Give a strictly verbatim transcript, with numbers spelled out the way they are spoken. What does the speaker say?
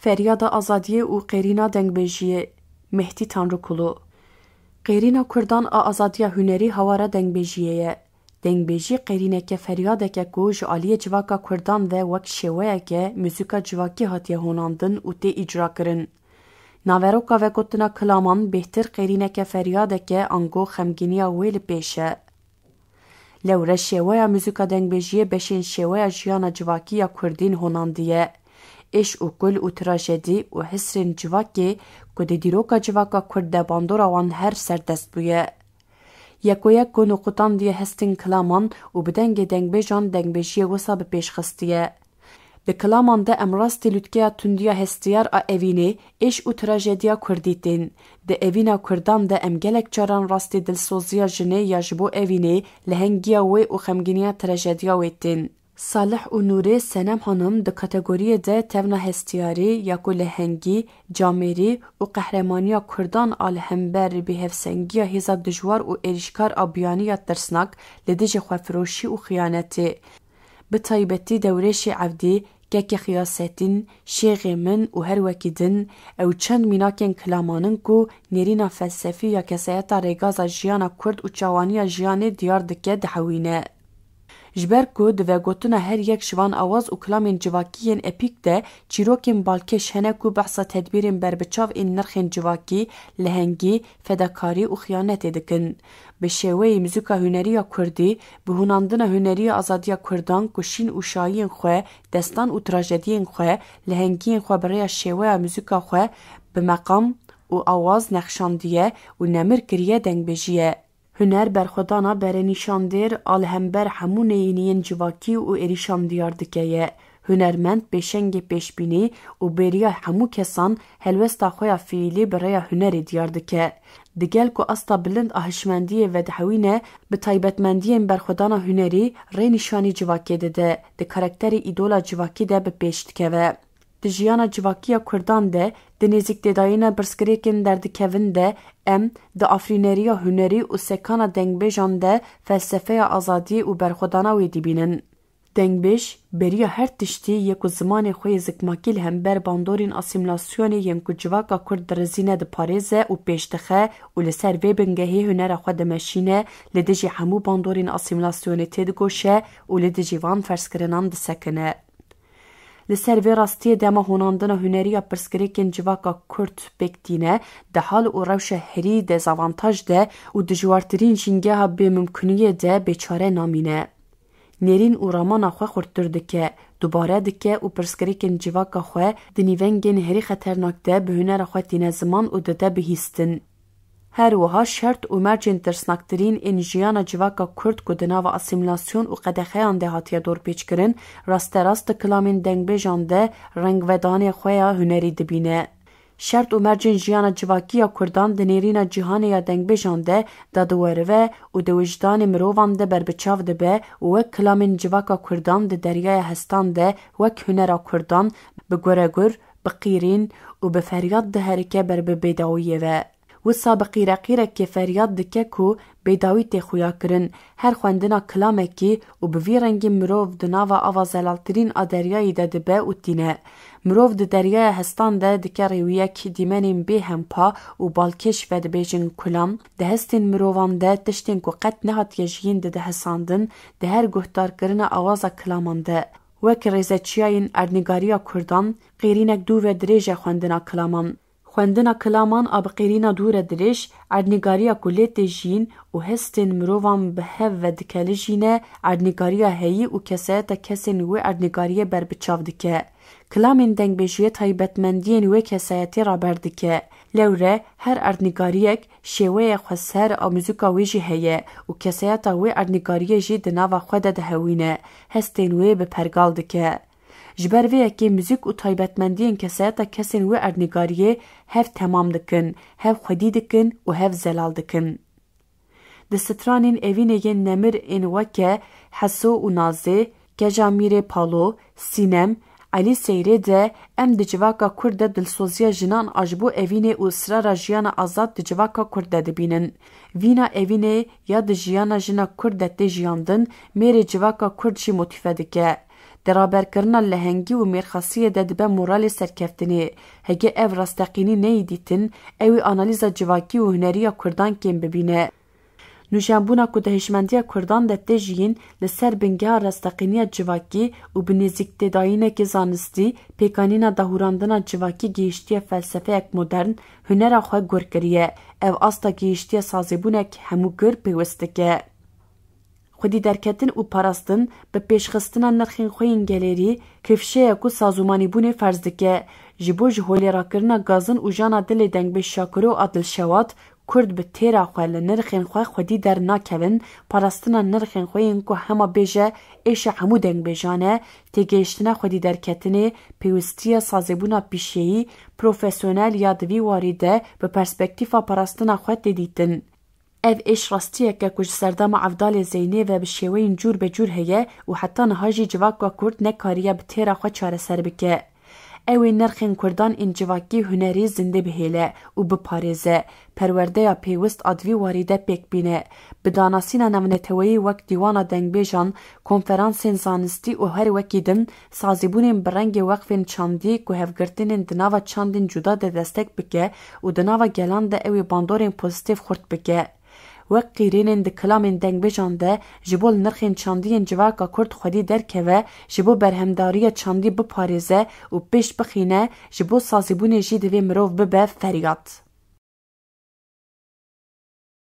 Feryada azadiyê û qêrîna dengbêjiyê. Mehtî Tanrikulu. Qêrîna Kurdan a azadiya hunerî hawara dengbêjiyê ye. Dengbêjî qêrîneke feryadeke ku ji aliyê civaka Kurdan ve wek şêweyeke muzîka civakî hatiye honandin û tê îcra kirin. Naveroka vegotina kilaman bêhtir qêrîneke feryadeke ango xemgîniya wê li pêş e. Lewre şêweya muzîka dengbêjiyê beşên şêweya jiyana civakî ya Kurdîn honandiye. Êş û kul û trajedî û hisrên civakê ku di dîroka civaka Kurd de bandora wan her serdest bûye. Yekoyek ku noqutandiye hestên kilaman û bi dengê dengbêjan dengbêjiyê wisa bi pêş xistiye. Di kilaman de em rastî lûtkeya tundiya hestiyar a evînê, êş û trajediya kurdî tên. Di evîna kurdan de em gelek caran rastî dilsoziya jinê ya ji bo evînê, lehengiya wê û xemgîniya trajediya wê tên. Salih û Nûrê Senem Hanim di kategoriyê de tevna hestiyarî ya ku lehengî, camêrî û qehremaniya kurdan a li hember bêhevsengiya hêza dijwar û êrîşkar a biyaniya tirsnak li dijî xwefiroşî û xiyanetê. Bi taybetî Dewrêşê Evdî, Kekê Xiyasetîn, Şêxê Min û her wekî din, ew çend mînakên kilaman in ku nêrîna felsefî ya kesayeta rêgaza jiyana Kurd û çawaniya jiyanê diyar dike, dihewîne. Ji ber ku di vegotina her yek ji van awaz û kilamên civakî yên epîk de çîrokên balkêş hene ku behsa tedbîrên berbiçav ên nirxên civakî, lehengî, fedakarî û xiyanetê dikin. Bi şêweyê muzîka hunerî ya kurdî, bi hûnandina hunerî ya azadiya kurdan ku şîn û şayiyên xwe, destan û trajediyên xwe, lehengiyên xwe bi rêya şêweya muzîka xwe bi meqam û awaz nexşandiye û nemir kiriye dengbêjiyê. Huner berxwedana berê nîşandêr a li hember hemû neyîniyên civakî û êrîşan diyar dike ye. Hunermend pêşengê pêşbînî û bêriya hemû kesan helwesta xwe ya fiîlî bi rêya hunerê diyar dike. Digel ku asta bilind a hişmendiyê vedihewîne, bi taybetmendiyên berxwedana hunerî rênîşanî civakê dide, di karakterê îdola civakî de bi pêş dikeve. Di jiyana civakî ya kurdan de, di nêzîktêdayîna pirsgirêkên derdikevin de em di afirîneriya hunerî û sekana dengbêjan de felsefeya azadiyê û berxwedana wê dibînin. Dengbêj, beriya her tiştî yê ku zimanê xwe yê zikmakî li hember bandorên asîmîlasyonê yên ku civaka kurd dirizîne diparêze û pêş dixe û li ser vê bingehê hunera xwe dimeşîne, li dijî hemû bandorên asîmîlasyonê têdigoşe û li dijî van ferzkirinan disekine. Li ser vê rastiyê dema honandina hunerî ya pirsgirêkên civaka kurd pêk tîne, di hal û rewşa herî dezavantaj de û dijwartirîn jîngeha bêmimkuniyê de bêçare namîne. Nêrîn û ramana xwe xurttir dike, dubare dike û pirsgirêkên civaka xwe di nîvengên herî xeternak de bi hunera xwe tîne ziman û dide bihîstin. Her wiha şert û mercên tirsnaktirîn ên jiyana civaka kurd ku di nava asîmîlasyon û qedexeyan de hatiye dorpêçkirin, rasterast di kilamên dengbêjan de rengvedanê xwe ya hunerî dibîne. Şert û mercên jiyana civakî ya kurdan di nêrîna cîhanê ya dengbêjan de dadiwerive û di wijdanê mirovan de berbiçav dibe û wek kilamên civaka kurdan di deryaya hestan de wek hunera kurdan bi guregur, bi qîrîn û bi feryad diherike ber bi bêdawiyê ve. Wisa bi qîreqîrekê feryad dike ku bêdawî tê xuyakirin, her xwendina kilamekî û bi vî rengî mirov di nava ava zelaltirîn a deryayî de dibe û tîne. Mirov di deryaya hestan de dike rêwiyek dîmenên bê hempa û balkêş vedibêjin kulam, di hestên mirovan de tiştên ku qet nehatiye jiyîn dide hesandin, di her guhdarkirina awaza kilaman de. Wek rêzeçiyayên erdnîgariya kurdan, qêrînek dû ve dirêj e xwendina kilaman. Xwendina kilaman a bi qêrîna dû re dirêj, erdnîgariya ku lê tê jiyîn û hestên mirovan bi hev ve dikelijîne, erdnîgariya heyî û kesayeta kesên wê erdnîgariyê berbiçav dike. Kilamên dengbêjiyê taybetmendiyên wê kesayetê raber dike. Lewre her erdnîgariyek şêweyê xweser a muzîka wê jî heye û kesayeta wê erdnîgariyê jî di nava xwe de dihewîne, hestên wê bi pergal dike. Ji ber vê yekê muzîk û taybetmendiyên kesayeta kesên wê erdnîgariyê hev temam dikin, hev xwedî dikin û hev zelal dikin. Di stranên evînê yên nemir ên weke Heso û Nazê, Keja Mîrê Palo, Sînem, Elî Seyrê de em di civaka kurd de dilsoziya jinan a ji bo evînê û israra jiyana azad di civaka kurd de dibînin. Vîna evînê ya di jiyana jina kurd de tê jiyandin, mêrê civaka kurd jî motîfe dike. Di raberkirina lehengî û mêrxasiyê de dibe moralê serkeftinê. Heke ev rasteqînî neyê dîtin, ew ê analîza civakî û hunerî ya Kurdan kêm bibîne. Nûjenbûna ku di hişmendiya Kurdan de tê jiyîn, li ser bingeha rasteqîniya civakî û bi nêzîktêdayînekê zanistî, pêkanîna dahûrandina civakî gihîştiye felsefeyek modern, hunera xwe gur kiriye. Ev asta gihîştiye sazîbûnek hemû gur pêwist dike. Xwedî derketin û parastin bi pêşxistina nirxên xwe yên gelêrî kifşeyek û sazûmanîbûnê ferz dike. Ji bo ji holê rakirina gazin û jana dilê dengbêj Şakiro a dilşewat, Kurd bi têra xwe li nirxên xwe xwedî dernakevin, parastina nirxên xwe yên ku hema bêje êşa hemû dengbêjan e, têgihiştina xwedî derketinê, pêwistiya sazîbûna pîşeyî, profesyonel ya di vî warî de bi perspektîfa parastina xwe tê dîtin. Ev êş rastiyek e ku ji serdema Evdalê Zeynê ve bi şêweyên cûr be cûr heye û heta niha jî civaka Kurd nekariye bi têra xwe çareser bike. Ew ê nirxên Kurdan ên civakî hunerî zindî bihêle û biparêze, perwerdeya pêwist a di vî warî de pêk bîne. Bi danasîna navneteweyî wek dîwana dengbêjan, konferansên zanistî û her wekî din sazîbûnên bi rengê weqfên çandî ku hevgirtinên di nava çandên cuda de destek bike û di nava gelan de ew ê bandorên pozîtîf xurt bike. Wek qîrênên di kilamên dengbêjan de ji bo li nirxên çandiyên civaka Kurd xwedî derkeve, ji bo berhemdariya çandî biparêze û pêş bixîne, ji bo sazîbûnê jî divê mirov bibe feryad.